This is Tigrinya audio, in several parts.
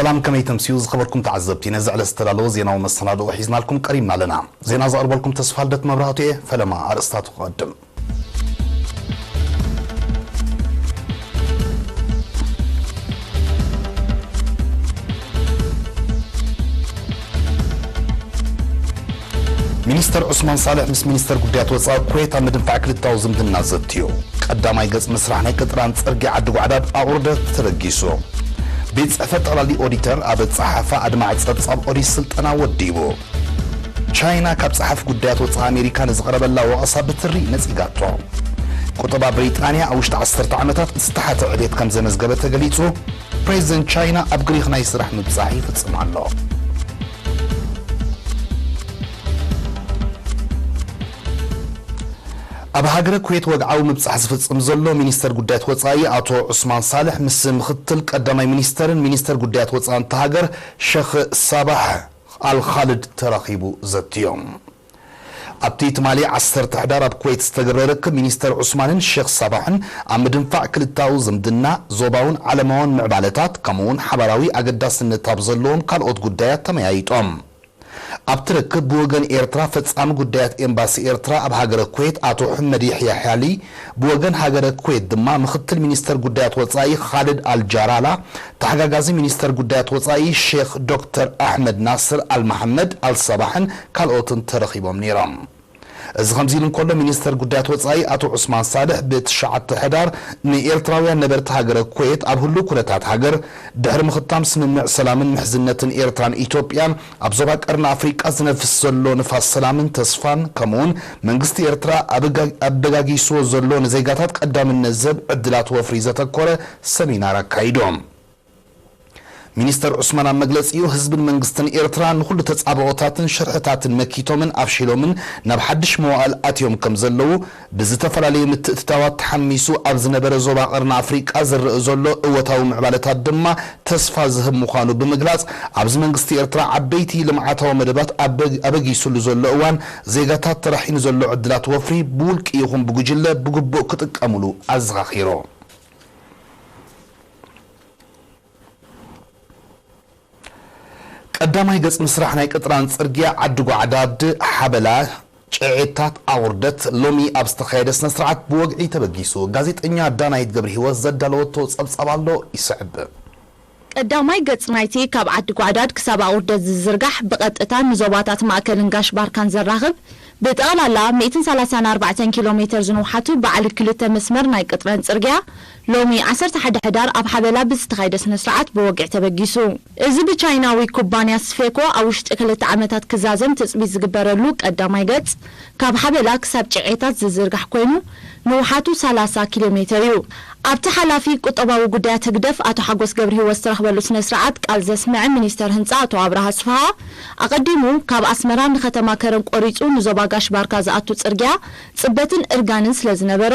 ሰላም፣ ከመይ ተምስዩ ዝኸበርኩም ተዓዘብቲ? ነዚ ዕለት ዝተዳለወ ዜናዊ መሰናድኦ ሒዝናልኩም ቀሪብና ኣለና። ዜና ዘቕርበልኩም ተስፋልደት መብራህቱ እየ። ፈለማ ኣርእስታቱ ክቐድም። ሚኒስተር ዑስማን ሳልሕ ምስ ሚኒስተር ጉዳያት ወጻኢ ኩዌት ኣብ ምድንፋዕ ክልታዊ ዝምድና ዘትዩ። ቀዳማይ ገጽ ምስራሕ ናይ ቅጥራን ጽርግያ ዓዲ ጓዕዳድ ኣቑርደት ተበጊሱ። ቤት ጽሕፈት ጠቕላሊ ኦዲተር ኣብ ኣጸሓሕፋ ኣድማዒ ጸብጻብ ኦዲት ስልጠና ወዲቡ። ቻይና ካብ ጸሓፊ ጉዳያት ወጻኢ ኣሜሪካ ንዝቐረበላ ወቐሳ ብትሪ ነጺጋቶ። ቁጠባ ብሪጣንያ ኣብ ውሽጢ ዓሰርተ ዓመታት ዝተሓተ ዕቤት ከም ዘመዝገበ ተገሊጹ። ፕሬዚደንት ቻይና ኣብ ግሪኽ ናይ ስራሕ ምብጻሕ ይፍጽም ኣሎ። ኣብ ሃገረ ኩዌት ወግዓዊ ምብጻሕ ዝፍጽም ዘሎ ሚኒስተር ጉዳያት ወጻኢ ኣቶ ዑስማን ሳልሕ ምስ ምኽትል ቀዳማይ ሚኒስተርን ሚኒስተር ጉዳያት ወጻኢን እታ ሃገር ሸኽ ሳባሕ ኣልኻልድ ተራኺቡ ዘትዮም። ኣብቲ ትማሊ ዓሰርተ ሕዳር ኣብ ኩዌት ዝተገብረ ርክብ ሚኒስተር ዑስማንን ሼክ ሳባሕን ኣብ ምድንፋዕ ክልታዊ ዝምድና፣ ዞባውን ዓለማውን ምዕባለታት ከምኡውን ሓባራዊ ኣገዳስነት ኣብ ዘለዎም ካልኦት ጉዳያት ተመያይጦም። ኣብቲ ርክብ ብወገን ኤርትራ ፈጻሚ ጉዳያት ኤምባሲ ኤርትራ ኣብ ሃገረ ኩዌት ኣቶ ሕመድ የሕያ ሓሊ፣ ብወገን ሃገረ ኩዌት ድማ ምኽትል ሚኒስተር ጉዳያት ወጻኢ ኻልድ ኣልጃራላ፣ ተሓጋጋዚ ሚኒስተር ጉዳያት ወጻኢ ሼኽ ዶክተር ኣሕመድ ናስር ኣልመሓመድ ኣልሳባሕን ካልኦትን ተረኺቦም ነይሮም። እዚ ከምዚ ኢሉ እንከሎ፣ ሚኒስተር ጉዳያት ወጻኢ ኣቶ ዑስማን ሳልሕ ብትሽዓተ ሕዳር ንኤርትራውያን ነበርቲ ሃገረ ኩዌት ኣብ ህሉው ኩነታት ሃገር ድሕሪ ምኽታም ስምምዕ ሰላምን ምሕዝነትን ኤርትራን ኢትዮጵያን ኣብ ዞባ ቀርኒ ኣፍሪቃ ዝነፍስ ዘሎ ንፋስ ሰላምን ተስፋን ከምኡውን መንግስቲ ኤርትራ ኣበጋ-፣ ኣበጋጊስዎ ዘሎ ንዜጋታት ቀዳምነት ዘብ ዕድላት ወፍሪ ዘተኮረ ሰሚናር ኣካይዶም። ሚኒስተር ዑስማን ኣብ መግለጺኡ፣ ህዝብን መንግስትን ኤርትራ ንኹሉ ተጻብኦታትን ሽርሕታትን መኪቶምን ኣፍሺሎምን ናብ ሓድሽ መዋእል ኣትዮም ከም ዘለዉ፣ ብዝተፈላለየ ምትእትታዋት ተሓሚሱ ኣብ ዝነበረ ዞባ ቀርኒ ኣፍሪቃ ዝረአ ዘሎ እወታዊ ምዕባለታት ድማ ተስፋ ዝህብ ምዃኑ ብምግላጽ፣ ኣብዚ መንግስቲ ኤርትራ ዓበይቲ ልምዓታዊ መደባት ኣበግ-፣ ኣበጊሱሉ ዘሎ እዋን፣ ዜጋታት ተራሒኑ ዘሎ ዕድላት ወፍሪ ብውልቂ ይኹን ብጉጅለ ብግቡእ ክጥቀሙሉ ኣዘኻኺሩ። ቀዳማይ ገጽ ምስራሕ ናይ ቅጥራን ጽርግያ ዓዲ ጓዕዳድ ሓበላ ጭዕታት ኣቑርደት ሎሚ ኣብ ዝተኻየደ ስነ ስርዓት ብወግዒ ተበጊሱ። ጋዜጠኛ ዳናይት ገብረ ህይወት ዘዳለወቶ ጸብጻብ ኣሎ፣ ይስዕብ። ቀዳማይ ገጽ ናይቲ ካብ ዓዲ ጓዕዳድ ክሳብ ኣቑርደት ዝዝርጋሕ ብቐጥታ ንዞባታት ማእከልን ጋሽ ባርካን ዘራኽብ ብጠቕላላ ሚእትን ሰላሳን ኣርባዕተን ኪሎ ሜተር ዝንውሓቱ በዓል ክልተ መስመር ናይ ቅጥራን ጽርግያ ሎሚ ዓሰርተ ሓደ ሕዳር ኣብ ሓበላ ብዝተኻየደ ስነ ስርዓት ብወግዒ ተበጊሱ። እዚ ብቻይናዊ ኩባንያ ስፌኮ ኣብ ውሽጢ ክልተ ዓመታት ክዛዘም ትጽቢት ዝግበረሉ ቀዳማይ ገጽ፣ ካብ ሓበላ ክሳብ ጭዔታት ዝዝርጋሕ ኮይኑ፣ ንውሓቱ ሰላሳ ኪሎ ሜተር እዩ። ኣብቲ ሓላፊ ቁጠባዊ ጉዳያት ህግደፍ ኣቶ ሓጎስ ገብረሂወት ዝተረኽበሉ ስነ ስርዓት ቃል ዘስምዐ ሚኒስተር ህንጻ ኣቶ ኣብርሃ ኣስፍሃ፣ ኣቐዲሙ ካብ ኣስመራ ንከተማ ከረን ቆሪጹ ንዞባ ጋሽ ባርካ ዝኣቱ ጽርግያ ጽበትን እርጋንን ስለ ዝነበሮ፣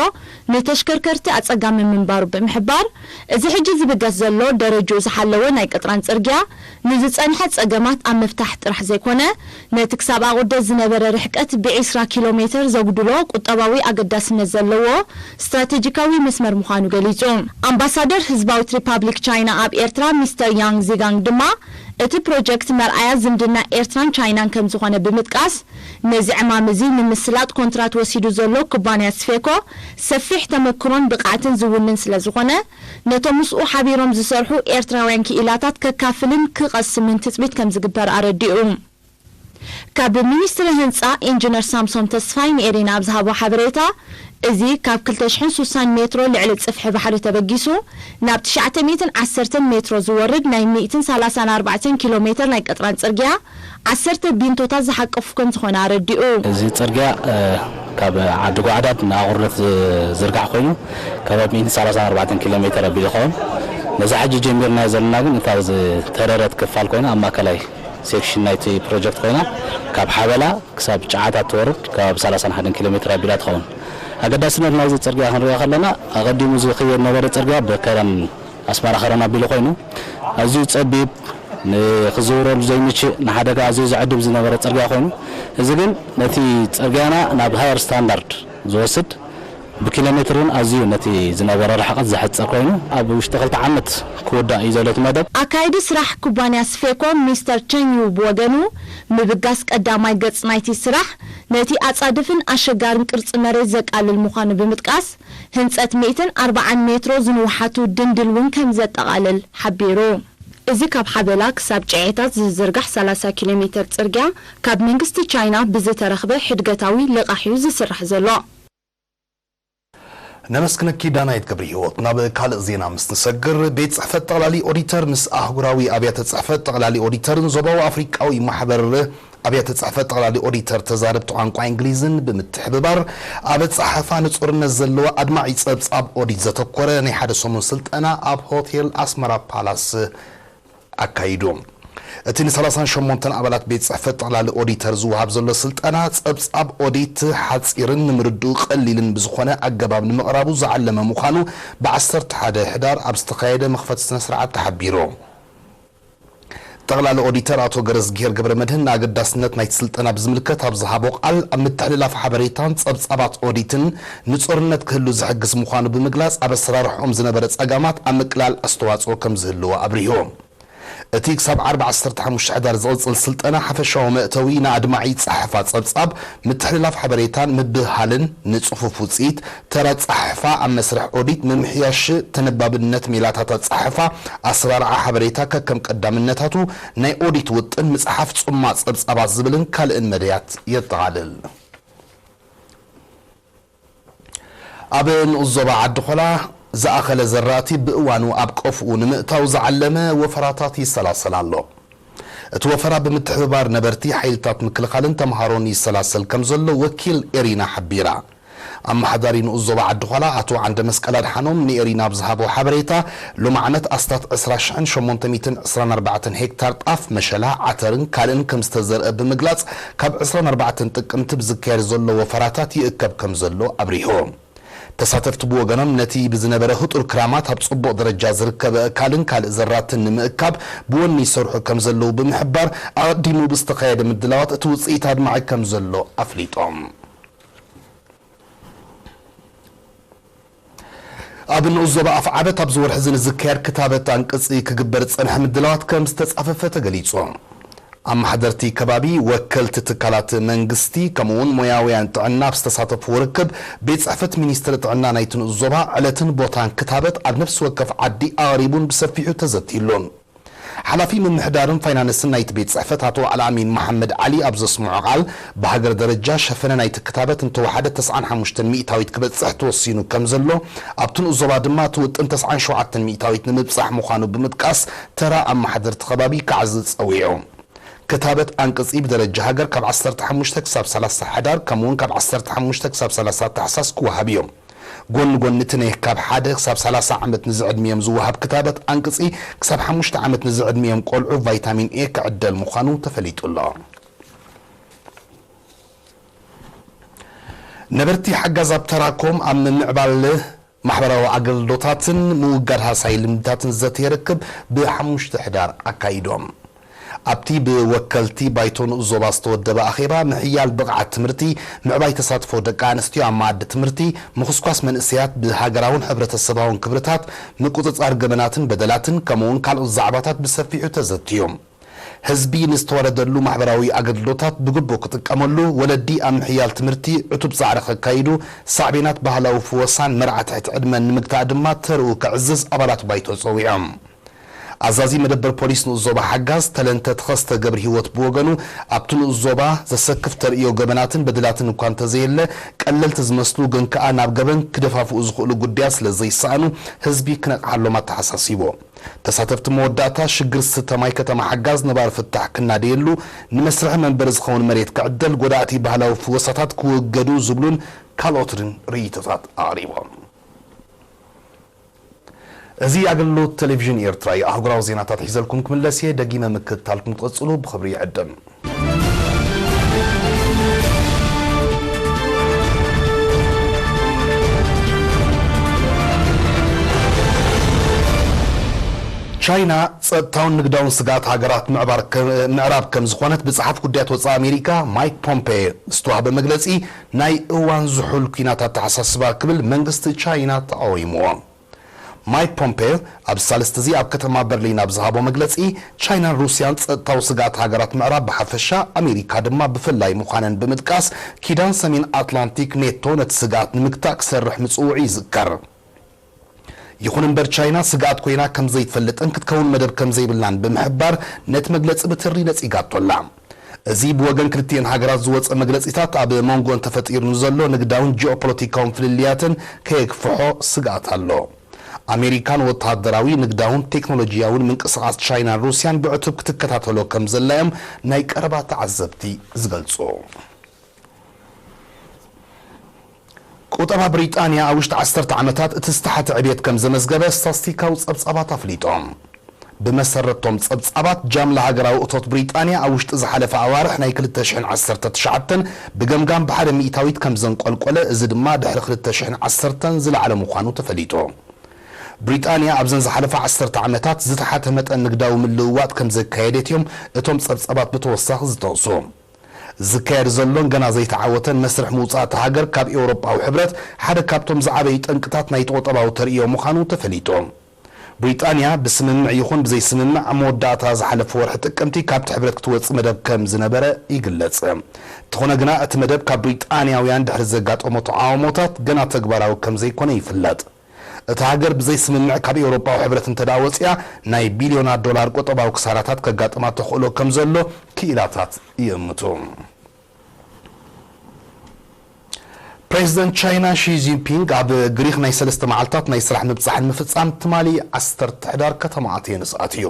ንተሽከርከርቲ ኣጸጋሚ ምንባሩ ብምሕባር፣ እዚ ሕጂ ዝብገስ ዘሎ ደረጅኡ ዝሓለወ ናይ ቅጥራን ጽርግያ፣ ንዝጸንሐ ጸገማት ኣብ ምፍታሕ ጥራሕ ዘይኮነ፣ ነቲ ክሳብ ኣቑርደት ዝነበረ ርሕቀት ብዒስራ ኪሎ ሜተር ዘጉድሎ ቁጠባዊ ኣገዳስነት ዘለዎ ስትራቴጂካዊ መስመር ምዃኑ ገሊጹ። ኣምባሳደር ህዝባዊት ሪፓብሊክ ቻይና ኣብ ኤርትራ ሚስተር ያንግ ዚጋንግ ድማ፣ እቲ ፕሮጀክት መርኣያ ዝምድና ኤርትራን ቻይናን ከም ዝኾነ ብምጥቃስ፣ ነዚ ዕማም እዚ ንምስላጥ ኮንትራት ወሲዱ ዘሎ ኩባንያ ስፌኮ ሰፊሕ ተመክሮን ብቕዓትን ዝውንን ስለ ዝኾነ፣ ነቶም ምስኡ ሓቢሮም ዝሰርሑ ኤርትራውያን ክኢላታት ከካፍልን ክቐስምን ትጽቢት ከም ዝግበር ኣረዲኡ። ካብ ሚኒስትሪ ህንጻ ኢንጂነር ሳምሶም ተስፋይ ንኤሪና ኣብ ዝሃቦ ሓበሬታ፣ እዚ ካብ ክልተ ሽሕን ስሳን ሜትሮ ልዕሊ ጽፍሒ ባሕሪ ተበጊሱ ናብ ትሽዓተ ሚእትን ዓሰርተን ሜትሮ ዝወርድ ናይ ሚእትን ሰላሳን ኣርባዕተን ኪሎ ሜተር ናይ ቅጥራን ጽርግያ ዓሰርተ ቢንቶታት ዝሓቀፉ ከም ዝኾነ ኣረዲኡ። እዚ ጽርግያ፣ እ፣ ካብ ዓዲ ጓዕዳድ ንኣቑርደት ዝዝርጋሕ ኮይኑ፣ ካብ ሚእትን ሰላሳን ኣርባዕተን ኪሎ ሜተር ኣቢሉ ይኸውን። ነዛ ሕጂ ጀሚርናዮ ዘለና ግን እታ ዝተረረት ክፋል ኮይና ኣብ ማእከላይ ሴክሽን ናይቲ ፕሮጀክት ኮይና፣ ካብ ሓበላ ክሳብ ጨዓታት ትወርድ ከባቢ ሰላሳን ሓደን ኪሎ ሜትር ኣቢላ ትኸውን። ኣገዳስነት ናይዚ ጽርግያ ክንሪኦ ከለና፣ ኣቐዲሙ ዝኽየድ ነበረ ጽርግያ ብከረን ኣስመራ ከረን ኣቢሉ ኮይኑ፣ ኣዝዩ ጸቢብ፣ ንኽዝውረሉ ዘይምችእ፣ ንሓደጋ ኣዝዩ ዘዕድም ዝነበረ ጽርግያ ኮይኑ፣ እዚ ግን ነቲ ጽርግያና ናብ ሃየር ስታንዳርድ ዝወስድ፣ ብኪሎ ሜትር እውን ኣዝዩ ነቲ ዝነበረ ርሕቐት ዘሕጽር ኮይኑ፣ ኣብ ውሽጢ ክልተ ዓመት ክውዳእ እዩ ዘሎ እቲ መደብ። ኣካይዲ ስራሕ ኩባንያ ስፌኮ ሚስተር ቸንዩ ብወገኑ፣ ምብጋስ ቀዳማይ ገጽ ናይቲ ስራሕ ነቲ ኣጻድፍን ኣሸጋርን ቅርጺ መሬት ዘቃልል ምዃኑ ብምጥቃስ፣ ህንጸት ሚእትን ኣርባዓን ሜትሮ ዝንውሓቱ ድንድል እውን ከም ዘጠቓልል ሓቢሩ። እዚ ካብ ሓበላ ክሳብ ጨዔታት ዝዝርጋሕ ሰላሳ ኪሎ ሜተር ጽርግያ፣ ካብ መንግስቲ ቻይና ብዝተረኽበ ሕድገታዊ ልቓሕ እዩ ዝስራሕ ዘሎ። ነመስግነኪ ዳናይት ገብረ ህይወት። ናብ ካልእ ዜና ምስ ንሰግር፣ ቤት ጽሕፈት ጠቕላሊ ኦዲተር ምስ ኣህጉራዊ ኣብያተ ጽሕፈት ጠቕላሊ ኦዲተርን ዞባዊ ኣፍሪቃዊ ማሕበር ኣብያተ ጽሕፈት ጠቕላሊ ኦዲተር ተዛረብቲ ቋንቋ እንግሊዝን ብምትሕብባር፣ ኣብ ኣጸሓሕፋ ንጹርነት ዘለዎ ኣድማዒ ጸብጻብ ኦዲት ዘተኮረ ናይ ሓደ ሰሙን ስልጠና ኣብ ሆቴል ኣስመራ ፓላስ ኣካይዱ። እቲ ን ሰላሳን ሸሞንተን ኣባላት ቤት ጽሕፈት ጠቕላሊ ኦዲተር ዝወሃብ ዘሎ ስልጠና፣ ጸብጻብ ኦዲት ሓጺርን ንምርድኡ ቀሊልን ብዝኾነ ኣገባብ ንምቕራቡ ዝዓለመ ምዃኑ፣ ብ ዓሰርተ ሓደ ሕዳር ኣብ ዝተኻየደ መኽፈቲ ስነ ስርዓት ተሓቢሩ። ጠቕላሊ ኦዲተር ኣቶ ገረዝግሄር ገብረመድህን ንኣገዳስነት ናይቲ ስልጠና ብዝምልከት ኣብ ዝሃቦ ቃል፣ ኣብ ምትሕልላፍ ሓበሬታን ጸብጻባት ኦዲትን ንጹርነት ክህሉ ዝሕግዝ ምዃኑ ብምግላጽ፣ ኣብ ኣሰራርሕኦም ዝነበረ ጸገማት ኣብ ምቅላል ኣስተዋጽኦ ከም ዝህልዎ ኣብሪሁ። እቲ ክሳብ ዓርቢ ዓሰርተ ሓሙሽተ ሕዳር ዝቕጽል ስልጠና፣ ሓፈሻዊ መእተዊ ንኣድማዒ ጸሓሕፋ ጸብጻብ፣ ምትሕልላፍ ሓበሬታን ምብህሃልን፣ ንጽፉፍ ውጽኢት፣ ተራ ጸሓሕፋ ኣብ መስርሕ ኦዲት፣ ምምሕያሽ ተነባብነት ሜላታት ኣጸሓሕፋ፣ ኣሰራርዓ ሓበሬታ ከከም ቀዳምነታቱ፣ ናይ ኦዲት ውጥን፣ ምጽሓፍ ጽማቕ ጸብጻባት ዝብልን ካልእን መደያት የጠቓልል። ኣብ ንኡስ ዞባ ዓዲ ኾላ ዝኣኸለ ዘራእቲ ብእዋኑ ኣብ ቀፍኡ ንምእታው ዝዓለመ ወፈራታት ይሰላሰል ኣሎ። እቲ ወፈራ ብምትሕብባር ነበርቲ፣ ሓይልታት ምክልኻልን ተምሃሮን ይሰላሰል ከም ዘሎ ወኪል ኤሪና ሓቢራ። ኣመሓዳሪ ንኡስ ዞባ ዓዲ ኾላ ኣቶ ዓንደ መስቀል ኣድሓኖም ንኤሪና ኣብ ዝሃቦ ሓበሬታ፣ ሎሚ ዓመት ኣስታት ዕስራ ሽሕን ሸሞንተ ሚእትን ዕስራን ኣርባዕተን ሄክታር ጣፍ፣ መሸላ፣ ዓተርን ካልእን ከም ዝተዘርአ ብምግላጽ፣ ካብ ዕስራን ኣርባዕተን ጥቅምቲ ብዝካየድ ዘሎ ወፈራታት ይእከብ ከም ዘሎ ኣብሪሁ። ተሳተፍቲ ብወገኖም፣ ነቲ ብዝነበረ ህጡር ክራማት ኣብ ጽቡቕ ደረጃ ዝርከብ ኣእካልን ካልእ ዘራትን ንምእካብ ብወኒ ይሰርሑ ከም ዘለዉ ብምሕባር፣ ኣቐዲሙ ብዝተኻየደ ምድላዋት እቲ ውጽኢት ኣድማዒ ከም ዘሎ ኣፍሊጦም። ኣብ ንኡስ ዞባ ኣፍዓበት ኣብዚ ወርሒ እዚ ንዝካየድ ክታበት ኣንቅጺ ክግበር ዝጸንሐ ምድላዋት ከም ዝተጻፈፈ ተገሊጹ። ኣመሓደርቲ ከባቢ፣ ወከልቲ ትካላት መንግስቲ፣ ከምኡ'ውን ሞያውያን ጥዕና ኣብ ዝተሳተፍዎ ርክብ፣ ቤት ጽሕፈት ሚኒስትሪ ጥዕና ናይቲ ንኡስ ዞባ ዕለትን ቦታን ክታበት ኣብ ነፍሲ ወከፍ ዓዲ ኣቕሪቡን ብሰፊሑ ተዘትዩሉን። ሓላፊ ምምሕዳርን ፋይናንስን ናይቲ ቤት ጽሕፈት ኣቶ ኣልኣሚን መሓመድ ዓሊ ኣብ ዘስምዖ ቃል፣ ብሃገር ደረጃ ሸፈነ ናይቲ ክታበት እንተወሓደ ተስዓን ሓሙሽተን ሚእታዊት ክበጽሕ ተወሲኑ ከም ዘሎ፣ ኣብቲ ንኡስ ዞባ ድማ እቲ ውጥን ተስዓን ሸውዓተን ሚእታዊት ንምብጻሕ ምዃኑ ብምጥቃስ፣ ተራ ኣመሓደርቲ ከባቢ ክዓዝዝ ጸዊዑ። ክታበት ኣንቅጺ ብደረጃ ሃገር ካብ ዓሰርተ ሓሙሽተ ክሳብ ሰላሳ ሕዳር፣ ከምኡ'ውን ካብ ዓሰርተ ሓሙሽተ ክሳብ ሰላሳ ታሕሳስ ክወሃብ እዩ። ጎኒ ጎኒ እቲ ናይ ካብ ሓደ ክሳብ ሰላሳ ዓመት ንዝዕድሚኦም ዝወሃብ ክታበት ኣንቅጺ፣ ክሳብ ሓሙሽተ ዓመት ንዝዕድሚኦም ቆልዑ ቫይታሚን ኤ ክዕደል ምዃኑ ተፈሊጡ ኣሎ። ነበርቲ ሓጋዝ ኣብ ተራኮም ኣብ ምምዕባል ማሕበራዊ ኣገልግሎታትን ምውጋድ ሃሳይ ልምድታትን ዘተ ርክብ ብ ሓሙሽተ ሕዳር ኣካይዶም። ኣብቲ ብወከልቲ ባይቶ ንኡስ ዞባ ዝተወደበ ኣኼባ፣ ምሕያል ብቕዓት ትምህርቲ፣ ምዕባይ ተሳትፎ ደቂ ኣንስትዮ ኣብ መኣዲ ትምህርቲ፣ ምኹስኳስ መንእሰያት ብሃገራውን ሕብረተሰባውን ክብርታት፣ ምቁጽጻር ገበናትን በደላትን፣ ከምኡውን ካልኦት ዛዕባታት ብሰፊሑ ተዘትዩ። ህዝቢ ንዝተዋደደሉ ማሕበራዊ ኣገልግሎታት ብግቡእ ክጥቀመሉ፣ ወለዲ ኣብ ምሕያል ትምህርቲ ዕቱብ ጻዕሪ ከካይዱ፣ ሳዕቤናት ባህላዊ ፍወሳን መርዓ ትሕቲ ዕድመን ንምግታእ ድማ ተርኡ ከዕዝዝ ኣባላት ባይቶ ጸዊዖም። ኣዛዚ መደበር ፖሊስ ንኡስ ዞባ ሓጋዝ ተለንተ ተኸስተ ገብረ ህይወት ብወገኑ፣ ኣብቲ ንኡስ ዞባ ዘሰክፍ ተርእዮ ገበናትን በደላትን እኳ እንተዘየለ፣ ቀለልቲ ዝመስሉ ግን ከኣ ናብ ገበን ክደፋፍኡ ዝኽእሉ ጉዳያት ስለ ዘይሰኣኑ፣ ህዝቢ ክነቕሓሎም ኣተሓሳሲቡ። ተሳተፍቲ መወዳእታ፣ ሽግር ዝስተ ማይ ከተማ ሓጋዝ ነባሪ ፍታሕ ክናደየሉ፣ ንመስርሒ መንበሪ ዝኸውን መሬት ክዕደል፣ ጎዳእቲ ባህላዊ ፍወሳታት ክውገዱ ዝብሉን ካልኦትን ርእይቶታት ኣቕሪቦም። እዚ ኣገልግሎት ቴሌቪዥን ኤርትራ እዩ። ኣህጉራዊ ዜናታት ሒዘልኩም ክምለስ እየ። ደጊመ ምክትታልኩም ክትቐጽሉ ብኽብሪ ይዕድም። ቻይና ጸጥታውን ንግዳውን ስግኣት ሃገራት ምዕባር ከ-፣ ምዕራብ ከም ዝኾነት ብጸሓፊ ጉዳያት ወጻኢ ኣሜሪካ ማይክ ፖምፔዮ ዝተዋህበ መግለጺ ናይ እዋን ዝሑል ኲናት ኣተሓሳስባ ክብል መንግስቲ ቻይና ተቓዊምዎ። ማይክ ፖምፔዮ ኣብ ሳልስቲ እዚ ኣብ ከተማ በርሊን ኣብ ዝሃቦ መግለጺ፣ ቻይናን ሩስያን ጸጥታዊ ስግኣት ሃገራት ምዕራብ ብሓፈሻ፣ ኣሜሪካ ድማ ብፍላይ ምዃነን ብምጥቃስ፣ ኪዳን ሰሜን ኣትላንቲክ ኔቶ ነቲ ስግኣት ንምግታእ ክሰርሕ ምጽውዑ ይዝከር። ይኹን እምበር ቻይና ስግኣት ኮይና ከም ዘይትፈልጥን ክትከውን መደብ ከም ዘይብላን ብምሕባር ነቲ መግለጺ ብትሪ ነጺጋቶ ኣላ። እዚ ብወገን ክልቲኤን ሃገራት ዝወጸ መግለጺታት ኣብ መንጎን ተፈጢሩ ንዘሎ ንግዳውን ጂኦፖለቲካውን ፍልልያትን ከየግፍሖ ስግኣት ኣሎ። ኣሜሪካን ወተሃደራዊ፣ ንግዳውን ቴክኖሎጂያውን ምንቅስቓስ ቻይናን ሩስያን ብዕቱብ ክትከታተሎ ከም ዘላ እዮም ናይ ቀረባ ተዓዘብቲ ዝገልጹ። ቁጠባ ብሪጣንያ ኣብ ውሽጢ ዓሰርተ ዓመታት እቲ ዝተሓተ ዕብየት ከም ዘመዝገበ ስታስቲካዊ ጸብጻባት ኣፍሊጦም። ብመሰረቶም ጸብጻባት፣ ጃምላ ሃገራዊ እቶት ብሪጣንያ ኣብ ውሽጢ ዝሓለፈ ኣዋርሕ ናይ ክልተ ሽሕን ዓሰርተ ትሽዓተን ብገምጋም ብሓደ ሚእታዊት ከም ዘንቆልቆለ፣ እዚ ድማ ድሕሪ ክልተ ሽሕን ዓሰርተን ዝለዓለ ምዃኑ ተፈሊጡ። ብሪጣንያ ኣብዘን ዝሓለፋ ዓሰርተ ዓመታት ዝተሓተ መጠን ንግዳዊ ምልውዋጥ ከም ዘካየደት እዮም እቶም ጸብጻባት ብተወሳኺ ዝጠቕሱ። ዝካየድ ዘሎን ገና ዘይተዓወተን መስርሕ ምውጻእ እታ ሃገር ካብ ኤውሮጳዊ ሕብረት ሓደ ካብቶም ዝዓበዩ ጠንቅታት ናይቲ ቁጠባዊ ተርእዮ ምዃኑ ተፈሊጡ። ብሪጣንያ ብስምምዕ ይኹን ብዘይስምምዕ ኣብ መወዳእታ ዝሓለፈ ወርሒ ጥቅምቲ ካብቲ ሕብረት ክትወጽእ መደብ ከም ዝነበረ ይግለጽ። እንተኾነ ግና እቲ መደብ ካብ ብሪጣንያውያን ድሕሪ ዘጋጠሞ ተቓውሞታት ገና ተግባራዊ ከም ዘይኮነ ይፍለጥ። እታ ሃገር ብዘይ ስምምዕ ካብ ኤውሮጳዊ ሕብረት እንተ ደኣ ወጺኣ፣ ናይ ቢልዮናት ዶላር ቁጠባዊ ክሳራታት ከጋጥማ ተኽእሎ ከም ዘሎ ክኢላታት ይእምቱ። ፕሬዚደንት ቻይና ሺ ጂንፒንግ ኣብ ግሪኽ ናይ ሰለስተ መዓልታት ናይ ስራሕ ምብጻሕን ምፍጻም ትማሊ ዓሰርተ ሕዳር ከተማ ኣቴንስ ኣትዩ።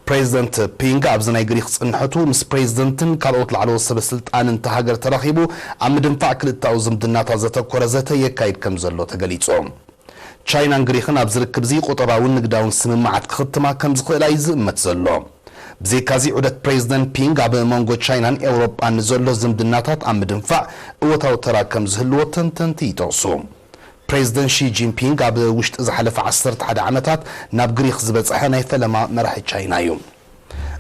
ፕሬዚደንት ፒንግ ኣብዚ ናይ ግሪኽ ጽንሕቱ ምስ ፕሬዚደንትን ካልኦት ላዕለዎት ሰበ ስልጣንን እታ ሃገር ተራኺቡ ኣብ ምድንፋዕ ክልተኣዊ ዝምድናታት ዘተኮረ ዘተ የካይድ ከም ዘሎ ተገሊጹ። ቻይናን ግሪኽን ኣብዚ ርክብ እዚ ቁጠባውን ንግዳውን ስምምዓት ክኽትማ ከም ዝኽእላ እዩ ዝእመት ዘሎ። ብዘይካዚ ዑደት ፕሬዚደንት ፒንግ ኣብ መንጎ ቻይናን ኤውሮጳን ንዘሎ ዝምድናታት ኣብ ምድንፋዕ እወታዊ ተራ ከም ዝህልዎ ተንተንቲ ይጠቕሱ። ፕሬዚደንት ሺ ጂንፒንግ ኣብ ውሽጢ ዝሓለፈ ዓሰርተ ሓደ ዓመታት ናብ ግሪኽ ዝበጽሐ ናይ ፈለማ መራሒ ቻይና እዩ።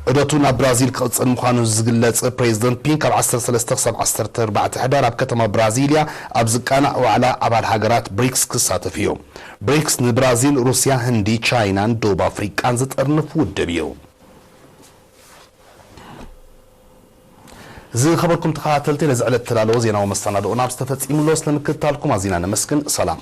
ዑደቱ ናብ ብራዚል ክቕጽል ምዃኑ ዝግለጽ ፕሬዚደንት ፒንግ ካብ ዓሰርተ ሰለስተ ክሳብ ዓሰርተ ኣርባዕተ ሕዳር ኣብ ከተማ ብራዚልያ ኣብ ዝቃናዕ ዋዕላ ኣባል ሃገራት ብሪክስ ክሳተፍ እዩ። ብሪክስ ንብራዚል፣ ሩስያ፣ ህንዲ፣ ቻይናን ደቡብ ኣፍሪቃን ዝጠርንፍ ውድብ እዩ። ዝኸበርኩም ተኸታተልቲ፣ ነዚ ዕለት ተዳለወ ዜናዊ መሰናድኦና ኣብ ዝተፈጺሙሎ ስለ ምክትታልኩም ኣዚና ነመስግን። ሰላም።